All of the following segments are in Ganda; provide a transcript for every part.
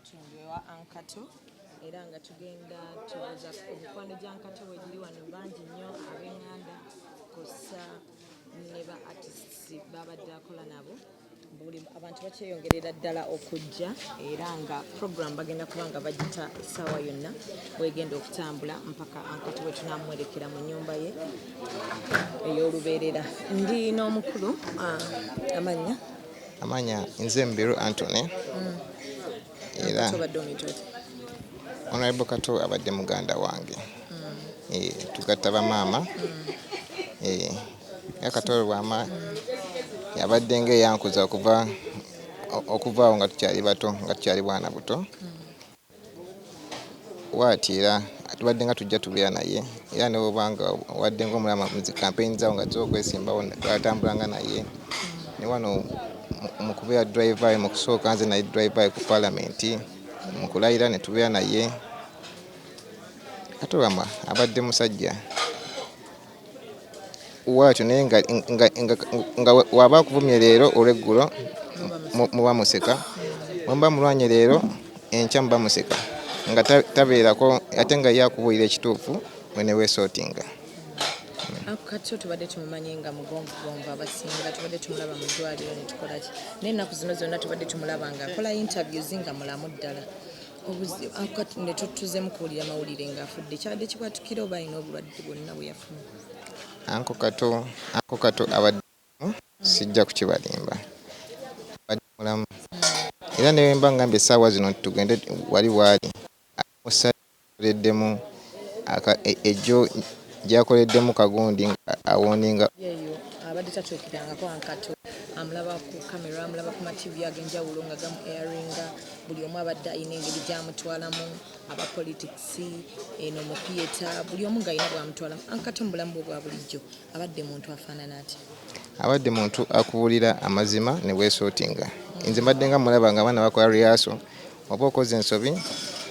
Namutundu ewa Ankato era nga tugenda tubuuza emikwano gya Ankato bwe giri wano. Bangi nnyo ab'eŋŋanda kw'ossa ne ba artists babadde akola nabo. Buli abantu bakyeyongerera ddala okujja era nga program bagenda kuba nga bagita essaawa yonna bwegenda okutambula mpaka Ankato bwe tunamwerekera mu nnyumba ye ey'olubeerera. Ndi n'omukulu, amannya? Amanya nze Mbiru Antony era. Ankato obadde omuyita otya? Honorable Kato abadde muganda wange. Tugatta bamaama. Era Kato Lubwama yabadde nga eyankuza okuva awo nga tukyali bato, nga tukyali bwana buto waati, era tubadde nga tujja tubeera naye. Era ne bwobanga wadde nga omulaba mu zi campaign zawo nga z'okwesimbawo, twatambulanga naye ne wano mu kubeera driver mu kusooka, nze naye driver ku parliament, mu kulayira ne tubeera naye. Kato Lubwama abadde musajja waatyo, naye nga waba akuvumye leero, olweggulo muba museka, bwe muba mulwanye leero, enkya muba museka, nga tabeerako ate nga ye akubuulira ekituufu we ne weesootinga. Ako Kato tubadde tumumanyi nga mugonvugonvu, abasinga tubadde tumulaba mu ddwaliro ne tukola ki, naye ennaku zino zonna tubadde tumulaba nga akola interviews nga mulamu ddala. Ako Kato ne tutuzemu kuwulira mawulire ng'afudde. Kyabadde kibwatukira oba alina obulwadde bwonna bwe yafuna? Uncle Kato abadde, sijja kukibalimba, abadde mulamu, era ne bwe mba ngambye essaawa zino nti tugende wali waali musakoleddemu ejjo gyakoleddemu kagundi nga awoninga. Yeeyo abadde tatuukirangako. Ankato amulaba ku kamera, amulaba ku ma TV ag'enjawulo nga gamu airinga. Buli omu abadde alina engeri gyamutwalamu, aba politics eno mu theatre, buli omu ng'alina bwamutwalamu. Ankato mu bulamu bwe bwa bulijjo abadde muntu afaanana atya? Abadde muntu akubuulira amazima ne weesootinga. Nze mbadde nga mulaba nga abaana bakola rehearsal, oba okoze ensobi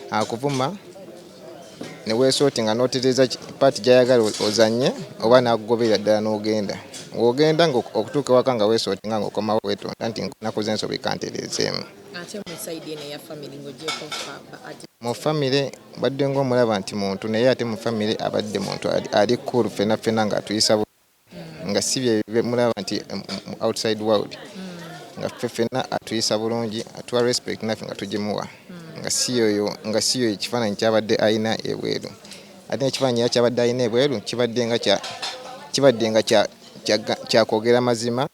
akuvuma ne weesootinga n'otereeza part gy'ayagala ozanye, oba n'akugoberera ddala n'ogenda. Ng'ogenda okutuuka ewaka nga weesootinga, ng'okomawo weetonda nti nakoze ensobi, kantereezeemu. Ate mu side eno eya family, ng'ogyeko ba artist? Mu famire mbadde ng'omulaba nti muntu, naye ate mu famire abadde muntu ali cool, ffenna ffenna ng'atuyisa nga si bye mulaba nti mu outside world, nga ffe ffenna atuyisa bulungi, atuwa respect naffe nga tugimuwa, nga si yoyo ekifaananyi kyabadde alina ebweru. Ate n'ekifaananyi era kyabadde alina ebweru kibadde nga kyakwogera mazima.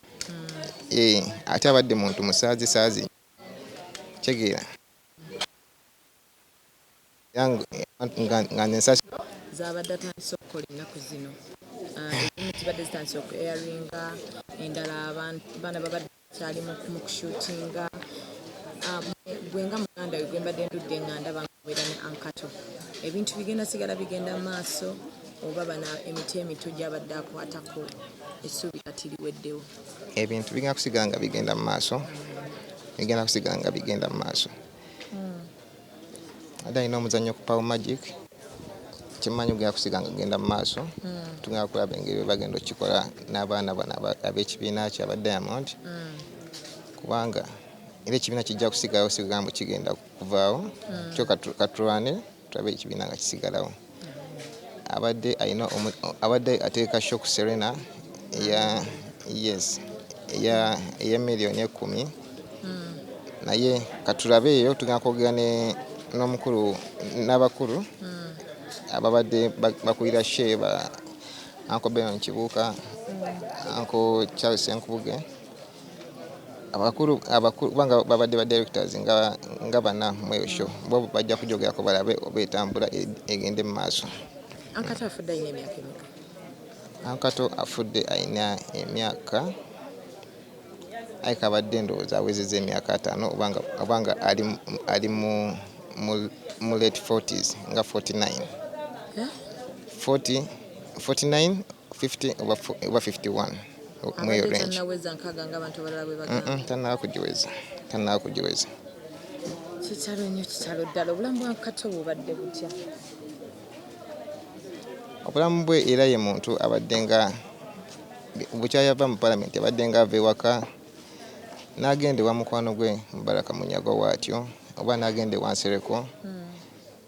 Ate abadde muntu musaazisaazi, kitegeera, era nga nze nsasi. Zabadde atandise okukola ennaku zino, ezimu zibadde zitandise oku airinga, endala abaana babadde bakyali mu kushootinga. Gwe nga muganda we gwe mbadde ndudde nga ndaba nga obeera ne Ankato, ebintu bigenda sigala bigenda mu maaso oba bana emiti emito gyabadde akwatako essuubi kati liweddewo? Ebintu bigenda kusigala nga bigenda mu maaso, bigenda kusigala nga bigenda mu maaso. Ate alina omuzannyo ku Power Magic, kimanyi gugenda kusigala nga gugenda mu maaso. Tugenda kulaba engeri bwe bagenda okukikola n'abaana bano ab'ekibiina kye aba Diamond, kubanga era ekibiina kijja kusigalawo, sigamba kigenda kuvaawo. Kyo katulwane tulabe ekibiina nga kisigalawo. Abadde alina abadde ateeka show ku Serena eya, yes, eya miliyoni 10, naye katulabe eyo. Tugenda kwogera n'omukulu n'abakulu ababadde bakulira show, ba Uncle Benon Kibuuka, Uncle Charles Senkubuge, abakulu abakulu, kubanga babadde ba directors nga bana mu eyo show. Bo bajja kujogerako balabe oba etambula egende mu maaso. Ankato afudde alina emyaka emeka? Ankato afudde alina emyaka, ayika abadde ndowooza awezezza emyaka 50, obanga ali mu late 40s, nga 49. Eh? 40, 49, 50 oba 51, mu eyo Abadde range. Tannaweza 60 ng'abantu abalala bwe bagamba? Tannaba kugiweza, tannaba kugiweza. Kitalo nnyo, kitalo ddala. Obulamu bwa Kato bubadde butya? Obulamu bwe, era ye muntu abadde nga bukyayava mu palamenti, abadde nga ava ewaka n'agenda ewa mukwano gwe Mubaraka Munyagwa waatyo. oba n'agenda e Wansereko,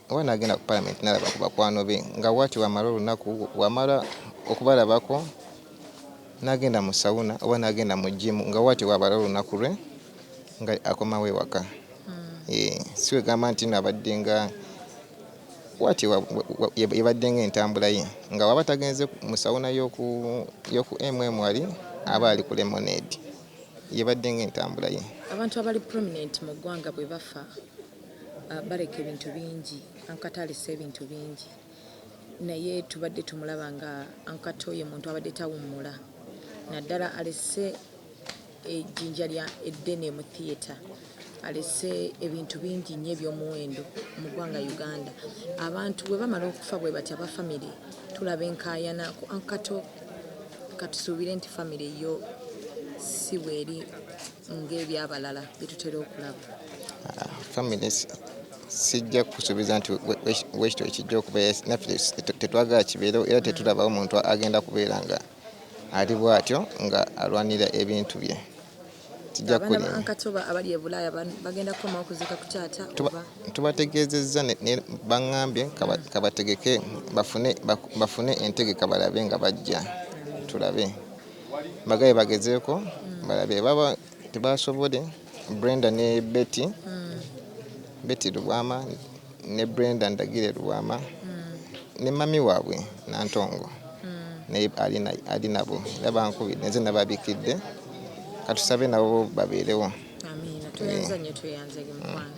oba n'agenda ku Palamenti n'alaba ku bakwano be, nga bw'atyo wamala olunaku, wamala okubalabako n'agenda mu sauna oba n'agenda mu gym, nga bw'atyo wabala olunaku lwe nga akomawo ewaka. Si wegamba nti nno abadde nga bw'atyo yebadde nga entambula ye, nga waba tagenze mu sauna y'oku MM wali aba ali ku Lemonade, yebadde nga entambula ye. Abantu abali prominent mu ggwanga bwe bafa, baleka ebintu bingi. Uncle Kato alese ebintu bingi, naye tubadde tumulaba nga Uncle Kato ye muntu abadde tawummula, naddala alese ejjinja lya eddene mu theatre, alese ebintu bingi nnyo ebyomuwendo mu ggwanga Uganda. Abantu bwe bamala okufa bwe batya, aba famire tulaba enkaayana. Ku Uncle Kato katusuubire nti famire yo si bweri ng'ebyabalala bye tutera okulaba. Famire sijja kusuubiza nti wekityo ekijja okubeera, naffe tetwagala kibeerewo, era tetulabawo muntu agenda kubeera nga ali bw'atyo nga alwanira ebintu bye. Sijja Abaana ba kulimba. Uncle Kato abali e Bulaaya bagenda kukomawo okuziika ku taata oba? Tubategeezezza ne baŋŋambye kabategeke bafune entegeka, balabe nga bajja, tulabe bagabe bagezeeko, balabe baba tebasobole. Brenda ne Betty, Betty Lubwama ne Brenda Ndagire Lubwama ne mami waabwe Nantongo, naye ali nabo, era bankubidde, nze nababikidde, katusabe nabo babeerewo. Amiina. Tweyanza nnyo, tweyanzege mukwano.